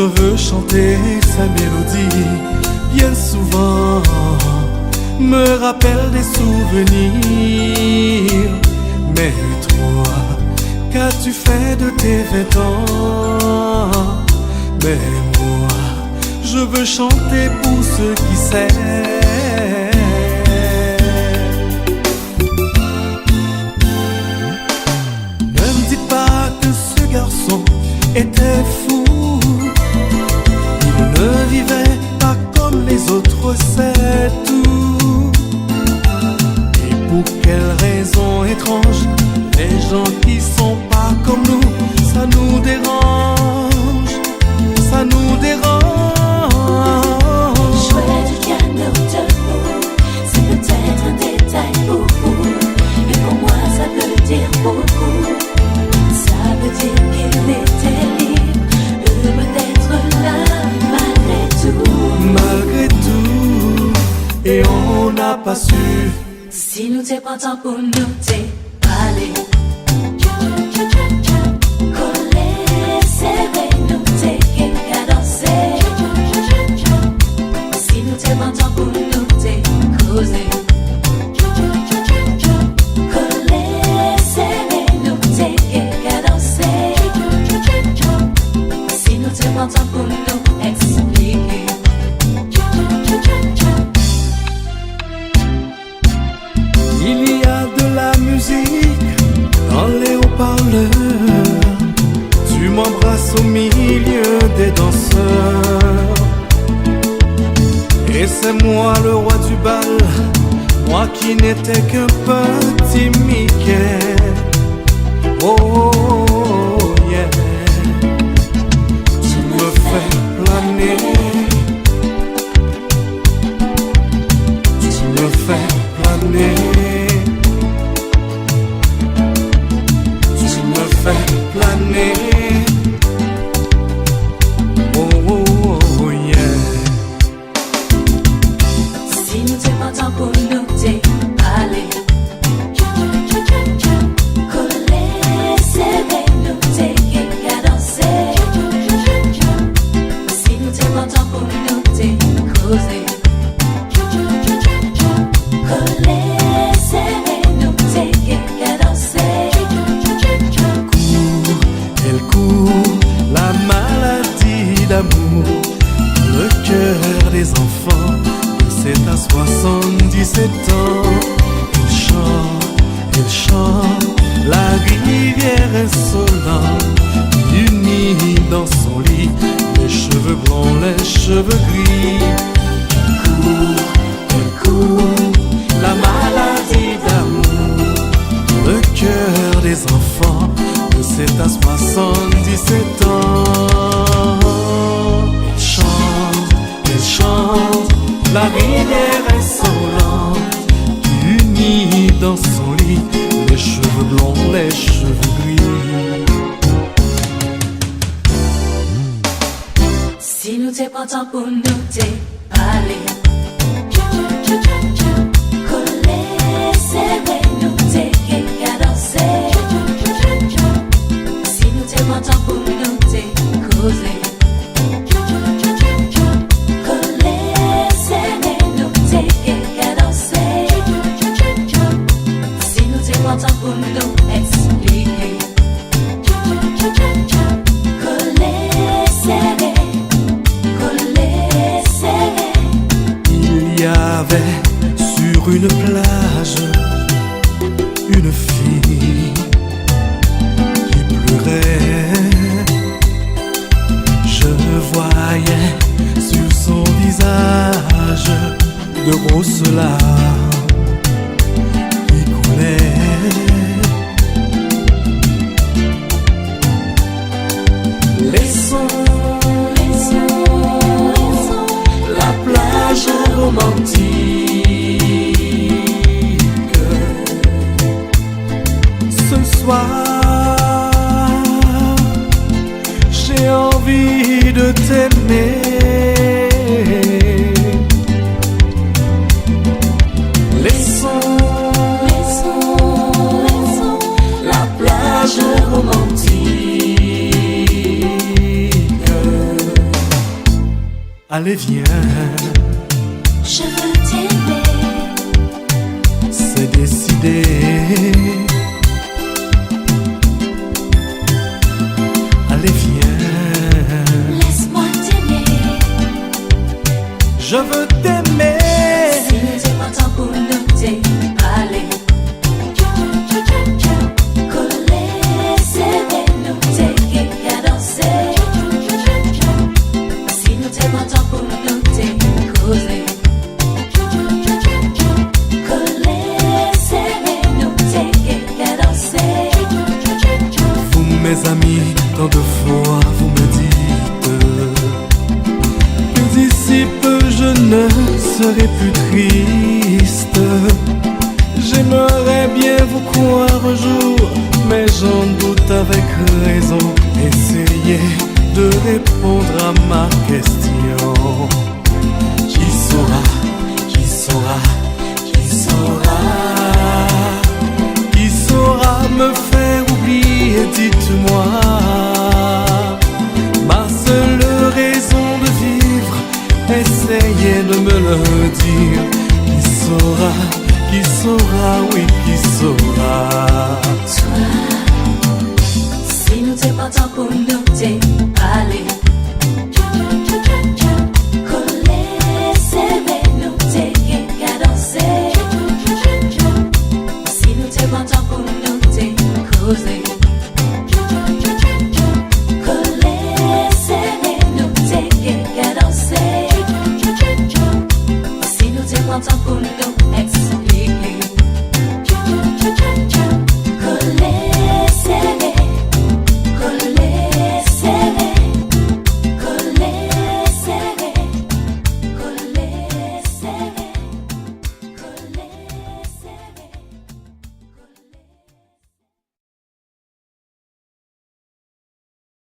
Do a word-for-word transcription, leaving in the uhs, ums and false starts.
Je veux chanter sa mélodie bien souvent, me rappelle des souvenirs. Mais toi, qu'as-tu fait de tes vingt ans ? Mais moi, je veux chanter pour ceux qui s'aiment. Ne me dites pas que ce garçon était fou. Il ne vivait pas comme les autres, c'est tout. Et pour quelle raison étrange, les gens qui sont pas comme nous, ça nous dérange, ça nous dérange. Jouer du piano debout, c'est peut-être un détail pour vous, mais pour moi ça veut dire beaucoup. Ça veut dire qu'il était libre, heureux d'être là malgré tout. Malgré tout, et on n'a pas su. Si nou té pran tan pou nou té palé, kolé séré nou té ké kadansé. Si nou té pran tan pou nou té kozé, kolé séré nou té ké kadansé. Si nou té pran tan pou nou èkspliké. Il y a de la musique dans les haut-parleurs. Tu m'embrasses au milieu des danseurs. Et c'est moi le roi du bal, moi qui n'étais qu'un petit Mickey. Oh, yeah. Tu me fais planer. Tu me fais planer. Tu me fais planer. Oh, oh, oh, yeah. Si nou té pran tan pou nou té palé, kolé séré nou té ké kadansé. Si nou té pran tan pou nou té kozé, kolé séré nou té ké kadansé. Court, elle court, la maladie d'amour, le cœur des enfants de sept à soixante-dix-sept ans. Elle chante, elle chante, la rivière insolente, unit dans son lit les cheveux blonds, les cheveux gris. Court, elle court, la maladie d'amour, le cœur des enfants de sept à soixante-dix-sept ans. Elle chante, elle chante, la rivière insolente, qui unit dans son lit les cheveux blonds, les cheveux gris. Si nou té pran tan pou nou té palé, kolé séré nou té ké kadansé. Si nou té pran tan pou nou té kozé, kolé séré nou té ké kadansé. Si nou té pran tan pou nou èkspliké. Kolé séré, kolé séré. Il y avait sur une plage une fille qui pleurait. Je voyais sur son visage de grosses larmes qui coulaient. Laissons, laissons, laissons la plage romantique. Ce soir, j'ai envie de t'aimer. Laissons, laissons, laissons la plage romantique. Allez, viens. Je veux t'aimer. C'est décidé. Allez, viens. Laisse-moi t'aimer. Je veux t'aimer. Si nou té pran tan pou nou té palé. Kolé, séré, nou té ké kadansé. Si nou té pran tan pou nou té kozé. Kolé, séré, nou té ké kadansé. Vous, mes amis, tant de fois vous me dites que d'ici peu je ne serai plus triste. J'aimerais bien vous croire un jour, mais j'en doute avec raison. Essayez de répondre à ma question. Qui saura, qui saura, qui saura, qui saura me faire oublier, dites-moi. Ma seule raison de vivre, essayez de me le dire. Qui saura, qui saura, oui, qui saura. Toi, si nou té pran tan pou nou té palé. Kolé, séré, nou té ké kadansé. Si nou té pran tan pou nou té kozé. Kolé, séré, nou té ké kadansé. Si nou té pran tan pou